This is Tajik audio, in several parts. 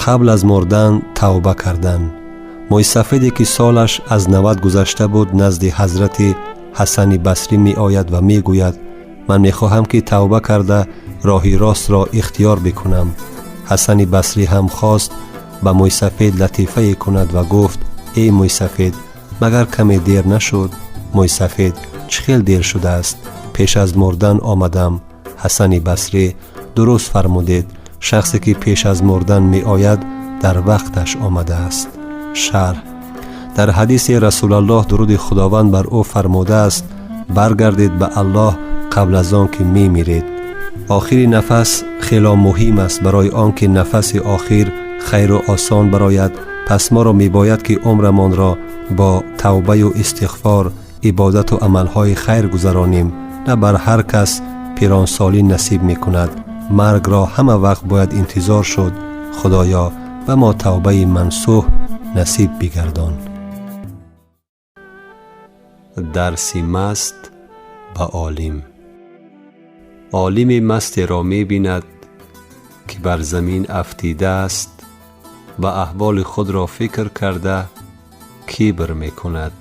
Қабл аз мурдан тавба кардан. Мӯйсафеде ки солаш аз 90 гузашта буд, назди ҳазрати Ҳасани Басрӣ меояд ва мегӯяд: ман мехоҳам ки тавба карда роҳи ростро ихтиёр бикунам. Ҳасани Басрӣ ҳам хост ба мӯйсафед латифае кунад ва гуфт: эй мӯйсафед, магар каме дер нашуд? Мӯйсафед: чӣ хел дер шудааст? Пеш аз мурдан омадам. Ҳасани Басрӣ: дуруст фармудед, шахсе ки пеш аз мурдан меояд, дар вақташ омадааст. Шарҳ: дар ҳадиси Расулаллоҳ, дуруди Худованд бар ӯ, фармудааст: баргардед ба Аллоҳ қабл аз он ки мемиред. Охири нафас хело муҳим аст барои он ки нафаси охир хайру осон барояд. Пас моро мебояд ки умрамонро бо тавбаю истиғфор, ибодату амалҳои хайр гузаронем. На бар ҳар кас пиронсолӣ насиб мекунад. Маргро ҳама вақт бояд интизор шуд. Худоё, ба мо тавбаи мансӯҳ насиб бигардон. Дарси маст ба олим. Олими мастеро мебинад ки бар замин афтидааст ва аҳволи худро фикр карда кибр мекунад.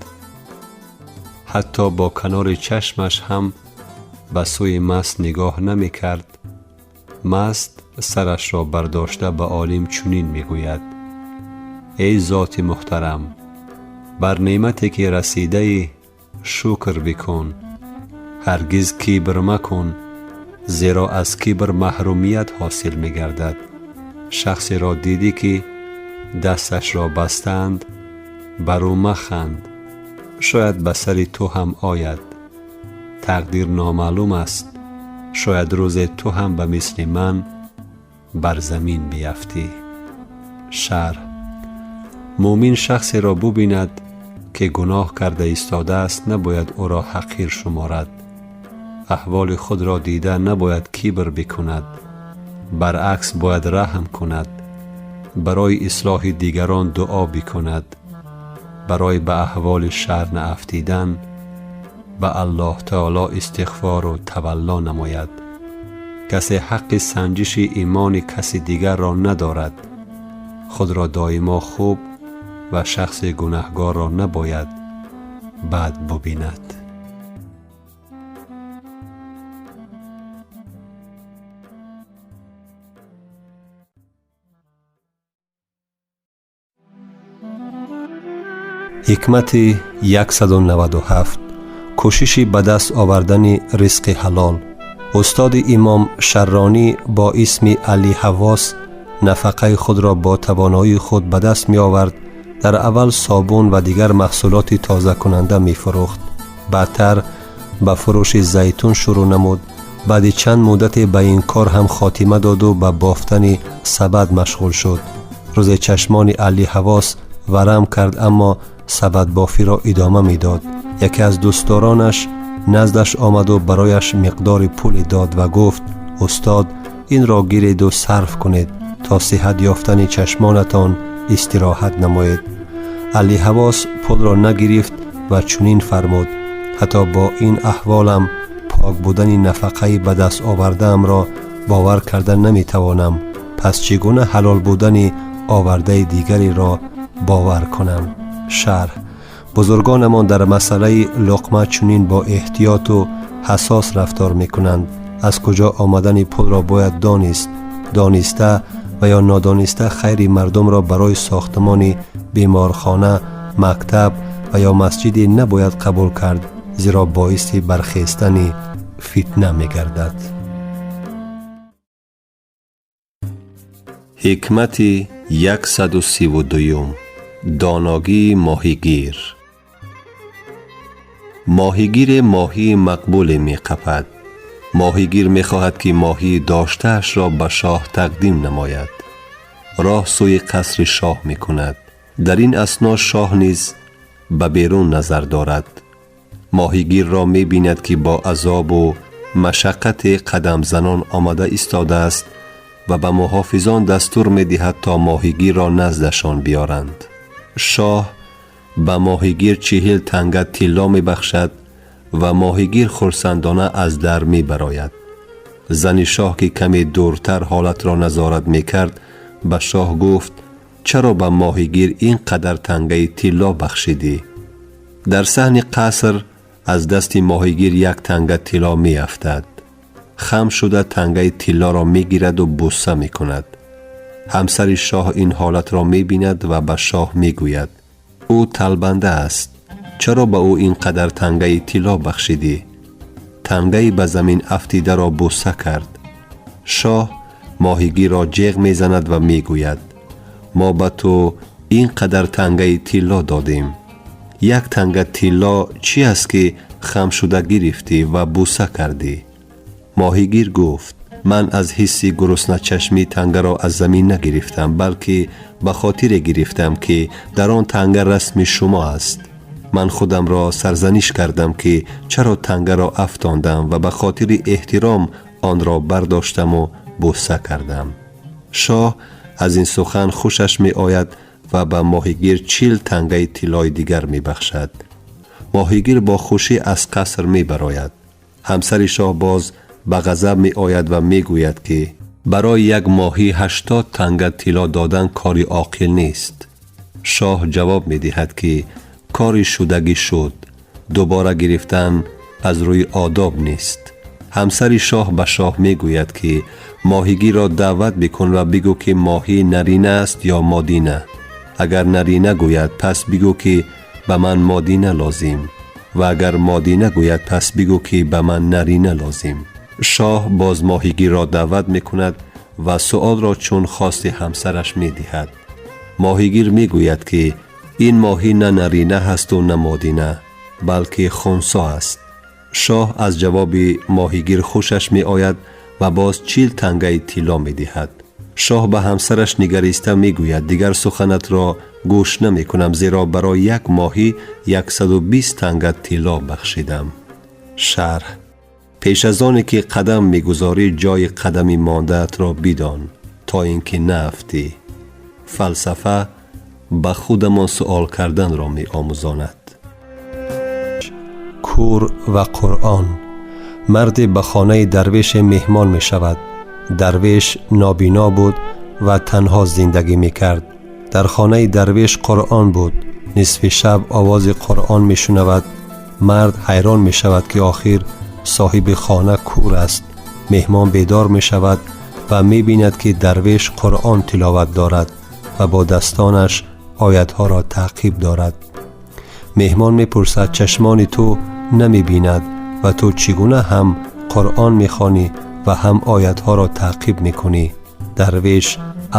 Ҳатто бо канори чашмаш ҳам ба сӯи маст нигоҳ намекард. Маст сарашро бардошта ба олим чунин мегӯяд: эй зоти муҳтарам, бар неъмате ки расидаӣ шукр бикун, ҳаргиз кибр макун, зеро аз кибр маҳрумият ҳосил мегардад. Шахсеро дидӣ ки дасташро бастаанд, бар ӯ маханд, шояд ба сари ту ҳам ояд. Тақдир номаълум аст, шояд рӯзе ту ҳам ба мисли ман бар замин биафтӣ. Шарҳ: мӯмин шахсеро бубинад ки гуноҳ карда истодааст, набояд ӯро ҳақир шуморад. Аҳволи худро дида набояд кибр бикунад, баръакс бояд раҳм кунад, барои ислоҳи дигарон дуо бикунад, барои ба аҳволи шар наафтидан ба Аллоҳ таоло истиғфору тавалло намояд. Касе ҳаққи санҷиши имони каси дигарро надорад. Худро доимо хуб ва шахси гунаҳгорро набояд бад бубинад. Ҳикмати 197. Кӯшиши ба даст овардани ризқи ҳалол. Устоди имом Шарронӣ бо исми Али Ҳавос нафақаи худро бо тавоноии худ ба даст меовард. Дар аввал собун ва дигар маҳсулоти тозакунанда мефурӯхт. Баъдтар ба фурӯши зайтун шурӯъ намуд. Баъди чанд муддате ба ин кор ҳам хотима доду ба бофтани сабад машғул шуд. Рӯзе чашмони Али Ҳавос варам кард, аммо сабадбофиро идома медод. Яке аз дӯстдоронаш наздаш омаду барояш миқдори пуле дод ва гуфт: устод, инро гиреду сарф кунед, то сиҳат ёфтани чашмонатон истироҳат намоед. Али Ҳавос пулро нагирифт ва чунин фармуд: ҳатто бо ин аҳволам пок будани нафақаи ба даст овардаамро бовар карда наметавонам, пас чӣ гуна ҳалол будани овардаи дигареро бовар кунам? Шарҳ: бузургонамон дар масъалаи луқма чунин бо эҳтиёту ҳассос рафтор мекунанд. Аз куҷо омадани пулро бояд донист. Дониста ва ё нодониста хайри мардумро барои сохтмони беморхона, мактаб ва ё масҷиде набояд қабул кард, зеро боиси бархестани фитна мегардад. Ҳикмати 132. Доногии моҳигир. Моҳигире моҳии мақбуле меқапад. Моҳигир мехоҳад ки моҳии доштаашро ба шоҳ тақдим намояд. Роҳ сӯи қасри шоҳ мекунад. Дар ин асно шоҳ низ ба берун назар дорад. Моҳигирро мебинад ки бо азобу машаққате қадамзанон омада истодааст ва ба муҳофизон дастур медиҳад то моҳигирро наздашон биёранд. Шоҳ ба моҳигир 40 танга тилло мебахшад ва моҳигир хурсандона аз дар мебарояд. Зани шоҳ ки каме дуртар ҳолатро назорат мекард, Ба шоҳ гуфт: чаро ба моҳигир ин қадар тангаи тилло бахшидӣ? Дар саҳни қаср аз дасти моҳигир як танга тилло меафтад. Хам шуда тангаи тиллоро мегираду бӯса мекунад. Ҳамсари шоҳ ин ҳолатро мебинад ва ба шоҳ мегӯяд: ӯ талбанда аст, чаро ба ӯ ин қадар тангаи тилло бахшидӣ? Тангаи ба замин афтидаро бӯса кард. Шоҳ моҳигирро ҷеғ мезанад ва мегӯяд: мо ба ту ин қадар тангаи тилло додем, як танга тилло чӣ аст, ки хам шуда гирифтӣ ва бӯса кардӣ? Моҳигир гуфт: ман аз ҳисси гурусначашмӣ тангаро аз замин нагирифтам, балки ба хотире гирифтам, ки дар он танга расми шумо аст. Ман худамро сарзаниш кардам, ки чаро тангаро афтондам, ва ба хотири эҳтиром онро бардоштаму бӯса кардам. Шоҳ аз ин сухан хушаш меояд ва ба моҳигир 40 тангаи тиллои дигар мебахшад. Моҳигир бо хушӣ аз қаср мебарояд. Ҳамсари шоҳ боз ба ғазаб меояд ва мегӯяд, ки барои як моҳӣ 80 танга тилло додан кори оқил нест. Шоҳ ҷавоб медиҳад, ки кори шудагӣ шуд, дубора гирифтан аз рӯи одоб нест. Ҳамсари шоҳ ба шоҳ мегӯяд, ки моҳигирро даъват бикун ва бигӯ, ки моҳӣ нарина аст ё модина. Агар нарина гӯяд, пас бигӯ, ки ба ман модина лозим, ва агар модина гӯяд, пас бигӯ, ки ба ман нарина лозим. Шоҳ боз моҳигирро даъват мекунад ва суолро чун хости ҳамсараш медиҳад. Моҳигир мегӯяд, ки ин моҳӣ на нарина ҳасту на модина, балки хунсо аст. Шоҳ аз ҷавоби моҳигир хушаш меояд ва боз 40 тангаи тилло медиҳад. Шоҳ ба ҳамсараш нигариста мегӯяд: дигар суханатро гӯш намекунам, зеро барои як моҳӣ 120 танга тилло бахшидам. Шарҳ: пеш аз оне ки қадам мегузорӣ, ҷои қадами мондаатро бидон, то ин ки наафтӣ. Фалсафа ба худамон суол карданро меомӯзонад. Кур ва Қуръон. Марде ба хонаи дарвеше меҳмон мешавад. Дарвеш нобино буд ва танҳо зиндагӣ мекард. Дар хонаи дарвеш Қуръон буд. Нисфи шаб овози Қуръон мешунавад. Мард ҳайрон мешавад, ки охир соҳиби хона кур аст. Меҳмон бедор мешавад ва мебинад, ки дарвеш Қуръон тиловат дорад ва бо дастонаш оятҳоро таъқиб дорад. Меҳмон мепурсад: чашмони ту намебинад ва ту чӣ гуна ҳам Қуръон мехонӣ ва ҳам оятҳоро таъқиб мекунӣ? Дарвеш: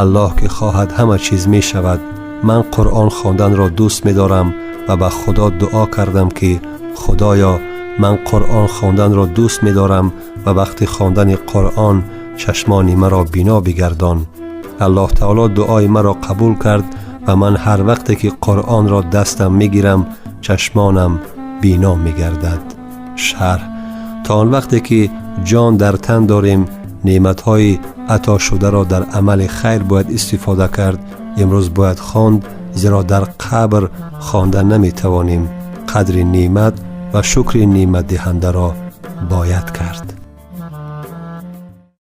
Аллоҳ ки хоҳад, ҳама чиз мешавад. Ман Қуръон хонданро дӯст медорам ва ба Худо дуо кардам, ки Худоё, ман Қуръон хонданро дӯст медорам ва вақти хондани Қуръон чашмони маро бино бигардон. Аллоҳ таоло дуои маро қабул кард ва ман ҳар вақте ки Қуръонро дастам мегирам, чашмонам бино мегардад. Шарҳ: то он вақте ки ҷон дар тан дорем, неъматҳои атошударо дар амали хайр бояд истифода кард. Имрӯз бояд хонд, зеро дар қабр хонда наметавонем. Қадри неъмат ва шукри неъматдиҳандаро бояд кард.